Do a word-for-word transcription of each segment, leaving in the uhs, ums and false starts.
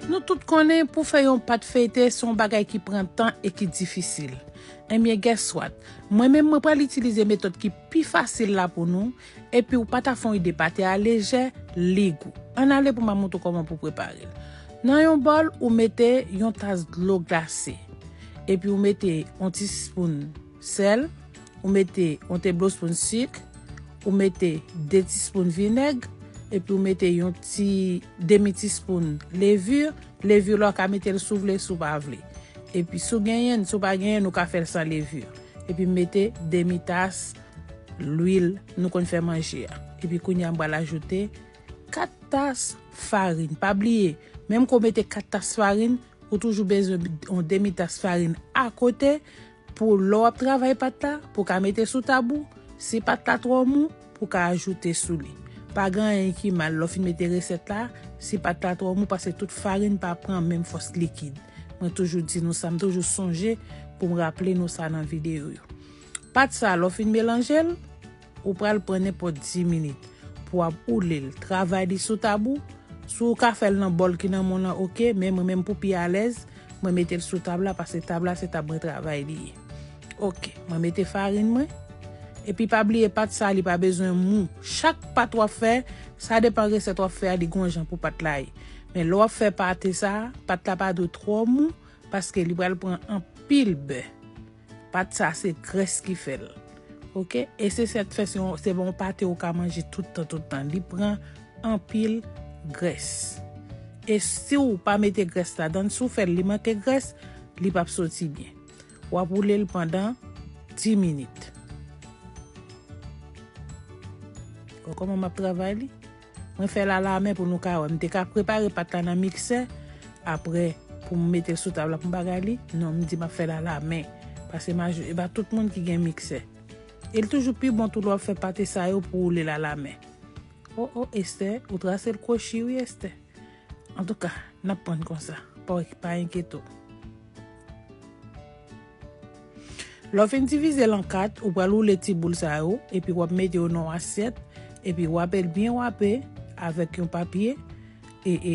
Nou tout konnen pou fè yon pat feyte se yon bagay ki pran tan e ki difisil. Ebyen, guess what? Mwen menm, mwen pral itilize metòd ki pi fasil la pou nou, epi ou pa ta fè yon ide pate a lejè, li gou. Ann ale pou m ap montre w kòman pou w prepare l. Nan yon bòl, ou mete yon tas dlo glase. Epi ou mete yon tispoun sèl, ou mete yon tablespoon sik, ou mete de tispoun vinèg, epi ou mete yon ti demi tispoun levure. Levure la, ou ka mete l si w vle, si w pa vle. Epi si w genyen l, si w pa genyen l, ou ka fè l san levure. Epi mete demi tas lwil nou konn fè manje a. Epi kounye a, m pral ajoute kat tas farin. Pa bliye, menm ke w mete kat tas farin, ou toujou bezwen yon demi tas farin akote pou lè w ap travay pat la, pou w ka mete sou tab ou, si pat la twò mou, pou w ka ajoute sou li. Pa gen anyen ki mal lè w fin mete resèt la, si pat la twò mou, paske tout farin pa pran menm fòs likid. Mwen toujou di nou sa, m toujou sonje pou m raple nou sa nan videyo yo. Pat sa, lè w fin melanje l, ou pral pran nenpòt dis minit pou w ap woule l, travay li sou tab ou. Si w ka fè l nan bòl ki nan men w lan, oke, men mwen menm pou pi alèz, mwen mete l sou tab la, paske tab la se tab mwen travay li ye. Oke, mwen mete farin mwen. Epi pa bliye pat sa, li pa bezwen mou. Chak pat w ap fè, sa depann resèt w ap fè a, li gon jan pou pat la ye. Men lè w ap fè pate sa, pat la pa dwe twò mou, paske li pral pran anpil bè. Pat sa se grès ki fè l. Oke? E se sa k fè se yon, se pa yon pate ou ka manje tout tan, tout tan. Li pran anpil grès. E si w pa mete grès ladan l, si w fè l, li manke grès, li p ap soti byen. W ap woule l pandan dis minit. Gade kòman m ap travay li? Mwen fè l alamen pou nou ka wè. M te ka prepare pat la nan miksè, apre pou m mete l sou tab la pou m bagay li. Non, m di m ap fè l alamen. Paske m aj-, e pa tout moun ki gen miksè. E l toujou pi bon tou lè w ap fè pate sa yo pou w woule l alamen. O, o, Esther, ou trase l kwochi wi, Esther. Antouka, n ap pran konsa. Pa, pa enkyete w. Lè w fin divize l an kat, ou pral woule ti boul sa yo, epi w ap mete yo nan yon asyèt, epi wape l byen wape avèk yon papye, e, e,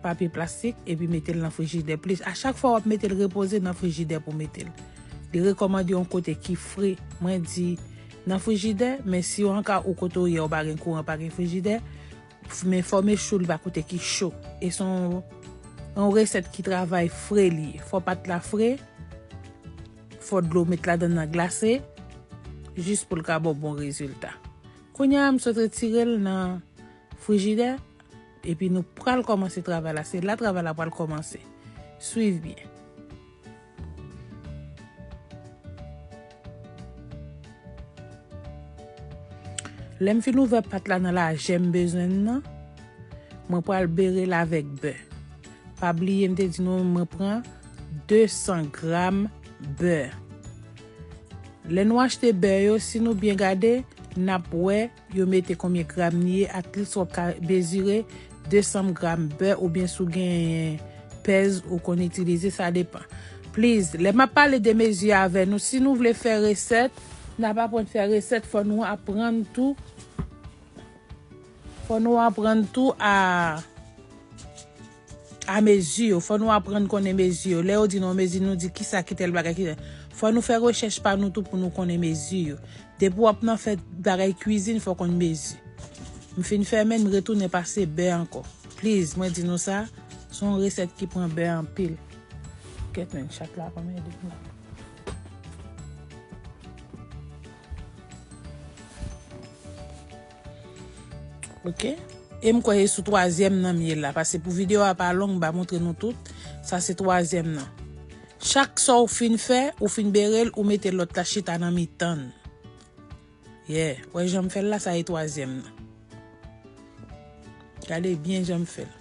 papye plastik, epi mete l nan frijidè. Plis, a chak fwa w ap mete l, repoze nan frijidè pou w mete l. Li rekòmande yon kote ki fre. Mwen di nan frijidè, men si w anka ou kote w ye a, ou pa gen kouran, pa gen frijidè, men fòme chou li pa kote ki cho. E se yon, yon resèt ki travay fre li ye. Fò pat la fre, fò dlo w met ladan nan glase, jis pou l ka ba w bon rezilta. Kounye a, m sot retire l nan frijidè, epi nou pral kòmanse travay la. Se la travay la pral kòmanse. Swiv byen. Lè m fin ouvè pat la nan lajè m bezwen l nan, mwen pral bere l avèk bè. Pa bliye m te di nou mwen pran de san gram bè. Lè nou achte bè yo, si nou byen gade, n ap wè yo mete konbyen gram li ye, at least w ap ka mezire de san gram bè, oubyen si w gen pèz ou konn itilize, sa depann. Please, lè m ap pale de mezi avè nou, si nou vle fè resèt, n ap aprann fè resèt, fò nou aprann tou, fò nou aprann tou a, a mezi yo. Fò nou aprann konnen mezi yo. Lè yo di nou mezi, nou di kisa ki tèl bagay, ki tèl. Fò nou fè rechèch pa nou tou pou nou konnen mezi yo. Depi w ap nan fè bagay kwizin, fò w konn mezi. M fin fèmen, m retounen pase bè ankò. Please, mwen di nou sa, se yon resèt ki pran bè anpil. Kèt men, chat la pa mède m la. Oke? E m kwè se sou twazyèm nan m ye la, paske pou videyo a pa long, m pa montre nou tout. Sa se twazyèm nan. Chak sa w fin fè, ou fin bere l, ou mete lòt la chita nan mitan l. Yeah, wè jan m fè l la, sa e twazyèm nan. Gade byen jan m fè l.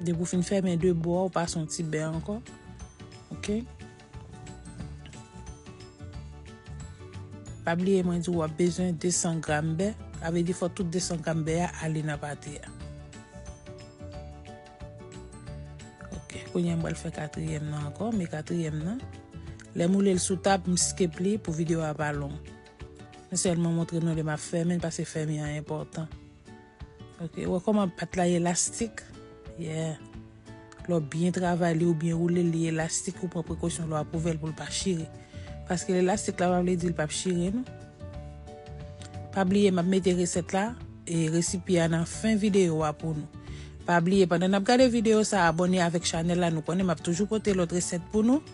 Depi w fin fèmen de bò, ou pase yon ti bè ankò. Oke? Pa bliye mwen di w ap bezwen de san gram bè. Sa vle di fò tout de san gram bè a ale nan pate a. Oke, kounye a m pral fè katriyèm nan ankò, men katriyèm nan, Lè m woule l sou tab, m skip li pou videyo a pa long. Mwen sèlman montre nou lè m ap fèmen l, paske fèmen an enpòtan. Ok, ou wè kòman pat la elastik? Yeah. Lè w byen travay li ou byen woule l, li elastik, ou pran prekosyon lè w ap ouvè l pou l pa chire. Paske l elastik la pa vle di l p ap chire, non. Pa bliye, m ap mete resèt la e resipi a nan fen videyo a pou nou. Pa bliye, pandan n ap gade videyo sa, abòne avèk chanèl la, nou konnen m ap toujou pote lòt resèt pou nou.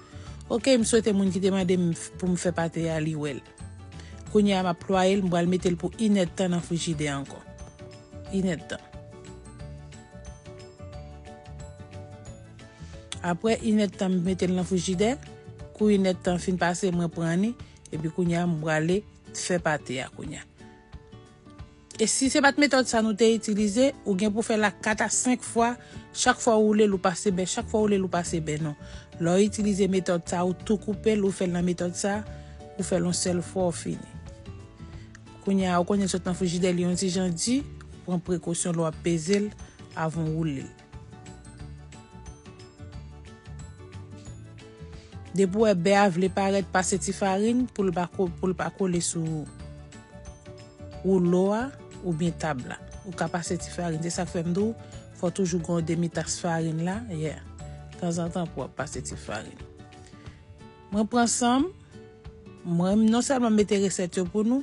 Ok, m swete moun ki te mande m f- pou m fè pate a, li wè l. Kounye a, m ap plwaye l, m pral mete l pou inèdtan nan frijidè ankò. Inèdtan. Apre inèdtan, m mete l nan frijidè. Kou inèdtan fin pase, mwen pran li. Epi kounye a, m prale fè pate a kounye a. E si se pa t metòd sa nou te itilize, ou gen pou fè l a kat a senk fwa, chak fwa ou woule l ou pase bè, chak fwa ou woule l ou pase bè, non. Lè w itilize metòd sa, ou tou koupe l, ou fè l nan metòd sa, ou fè l yon sèl fwa, ou fini. Kounye a, ou konnen l sot nan frijidè, li yon ti jan di, pran prekosyon lè w ap peze l avan w woule l. Depi w wè bè a vle parèt, pase ti farin pou l pa ko- pou l pa kole sou woulo a oubyen tab la. Ou ka pase ti farin. Se sa k fè m di w, fò toujou gen yon demi tas farin la, yeah. Tanzantan pou w ap pase ti farin. Mwen pran san m, mwen non sèlman m mete resèt yo pou nou,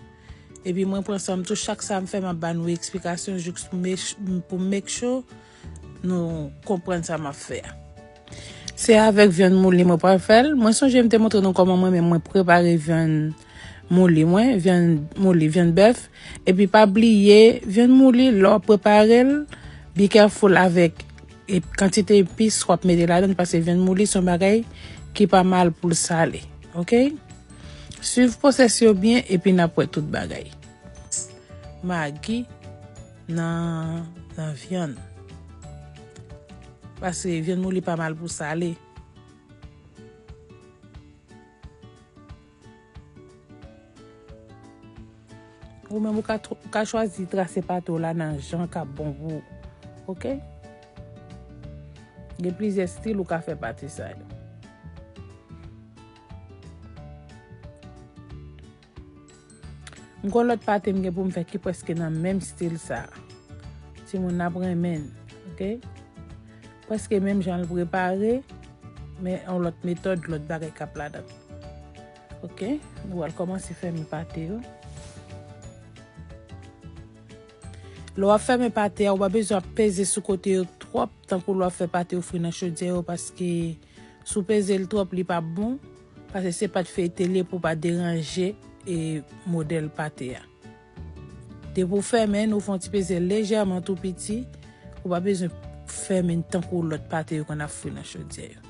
epi mwen pran san m tou, chak sa m fè, m ap ba nou eksplikasyon jis pou make- pou make sure nou konprann sa m ap fè a. Se avèk vyann mouli mwen pral fè l. Mwen sonje m te montre nou kòman mwen menm mwen prepare vyann mouli mwen, vyann mouli, vyann bèf. Epi pa bliye, vyann mouli, lè w ap prepare l, be careful avèk e kantite epis w ap mete ladan l, paske vyann mouli se yon bagay ki pa mal pou l sale. Ok? Swiv pwosès yo byen, epi n ap wè tout bagay. Magi nan, nan vyann. Paske vyann mouli pa mal pou sale. Ou menm ou ka, tr- ou ka chwazi trase pate w la nan jan k ap bon pou ou. Ok? Gen plizyè stil ou ka fè pate sa yo. M gon lòt pate m gen pou m fè ki prèske nan menm stil sa. Timoun n ap renmen l, ok? Prèske menm jan l prepare, men yon lòt metòd, lòt bagay k ap ladan l. Ok? Nou pral kòmanse fèmen pate yo. Lè w ap fèmen pate a, ou pa bezwen ap peze sou kote yo twòp, tankou lè w ap fè pate yo fri nan chodyè yo, paske si w peze l twòp, li p ap bon, paske se pat feyte l ye pou pa deranje e modèl pate a. Depi w fèmen l, ou fè yon ti peze lejèman tou piti, ou pa bezwen fèmen l tankou lòt pate yo konn ap fri nan chodyè yo.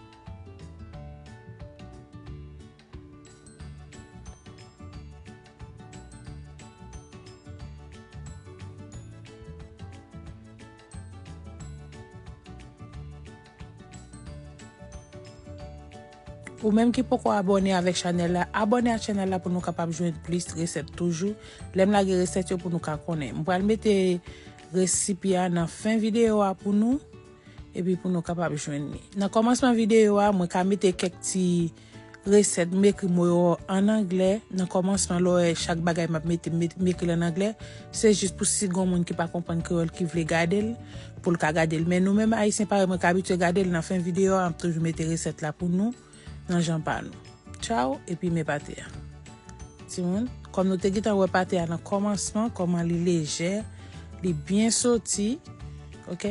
Ou menm ki poko abòne avèk chanèl la, abòne ak chanèl la pou nou kapab jwenn plis resèt toujou. Lè m lage resèt yo pou nou ka konnen. M pral mete resipi a nan fen videyo a pou nou. Epi pou nou kapab jwenn li. Nan kòmansman videyo a, mwen ka mete kèk ti resèt, m ekri mo yo an anglè. Nan kòmansman, lè w wè chak bagay m ap mete, m met- m ekri l an anglè, se jis pou si gon moun ki pa konprann kreyòl ki vle gade l, pou l ka gade l. Men nou menm Ayisyen parèy mwen k abitye gade l, nan fen videyo a, m ap toujou mete resèt la pou nou, nan jan pa nou. Tchaw, epi men pate a. Timoun, kòm nou te gentan wè pate a nan kòmansman, kòman li lejè, li byen soti, ok?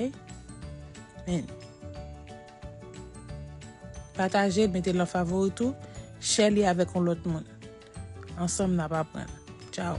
Men, pataje l, mete l nan favori tou, share li avèk yon lòt moun. Ansanm, n ap aprann. Tchaw.